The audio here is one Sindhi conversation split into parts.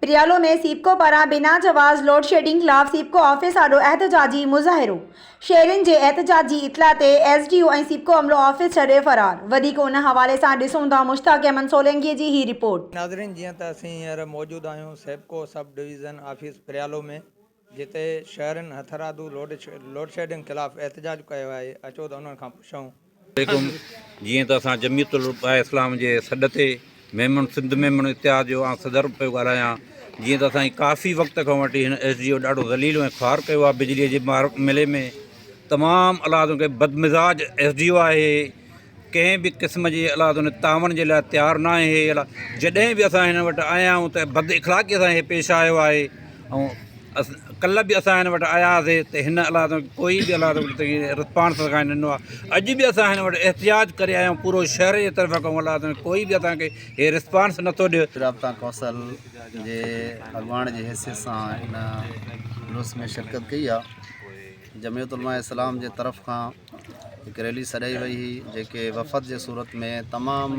پريالو ۾ سيپڪو پاران بنا جواز لوڊشيڊنگ خلاف سيپڪو آفيس آڏو احتجاجي مظاهرو، شهرين جي احتجاج جي اطلاع تي ايس ڊي او ۽ سيپڪو عملو آفيس ڇڏي فرار، وڌيڪ ان حوالي سان ڏسون ٿا مشتاق احمد سولنگي جي هي رپورٽ. ناظرين جيئن ته اسين هينئر موجود آهيون SEPCO sub division office Parialo ۾ جتي شهرين هٿرادو لوڊشيڊنگ خلاف احتجاج ڪيو آهي اچو ته انهن کان پڇون. عليڪم جيئن ته اسان جمعيت العلماء اسلام جي سڏ تي ميمڻ سنڌ ميمڻ اتحاد جو آئون صدر پيو ڳالهايان جيئن ته اسان ڪافي وقت کان وٺي هن ايس ڊي او ڏاڍو ذليل ۽ خوار ڪيو آهي بجلي جي معاملي ۾ تمام الله کي بدمزاج ايس ڊي او آهي ڪنهن به قسم جي الله ان تعاون جي لاء تيار نه آهي جڏهن به اسان هن وٽ آيا آهيون ته بد اخلاقي سان هي پيش آيو آهي ۽ ڪلهه به اسان هن وٽ آياسي ته هن الله تعالي ڪوئي به الله تعالي رسپانس اسان کي ڏنو آهي اڄ به اسان هن وٽ احتجاج ڪري آيا آهيون پورو شهر جي طرف کان الله تعالي ڪوئي به اسان کي هي رسپانس نٿو ڏي. رابطا ڪونسل جي اڳواڻ جي حيثيت سان ان جلوس ۾ شرڪت ڪئي آهي. جمعيت علماء اسلام جي طرف کان هڪ ريلي سڏائي وئي هئي جيڪي وفد جي صورت ۾ تمام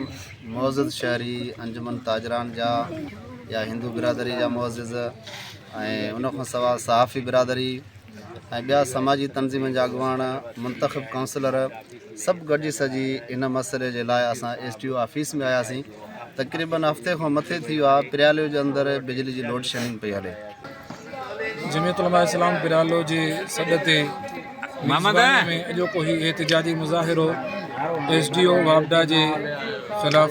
معزز شهري انجمن تاجران جا يا هندو برادري جا معزز ۽ ان کان سواء صحافي برادري ۽ ٻيا سماجي تنظيمن جا اڳواڻ منتخب ڪائونسلر سڀ گڏجي سڄي ان مسئلي جي لاء اسان ايس ڊي او آفيس ۾ آياسين تقريبن هفتي کان مٿي ٿي ويو آهي پرياليو جي اندر بجلي جي لوڊ شيڊنگ پئي هلي. جمعيت علماء اسلام پريالو جي سڏ تي ميزباني ۾ اڄوڪو هي احتجاجي مظاهرو ايس ڊي او واپڊا جي خلاف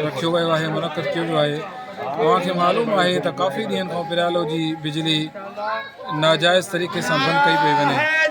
رکيو ويو آهي منعقد ڪيو ويو آهي اوهان کي معلوم آهي ته ڪافي ڏينهن کان پريالو جي بجلي ناجائز طريقي سان بند ڪئي پئي وڃي.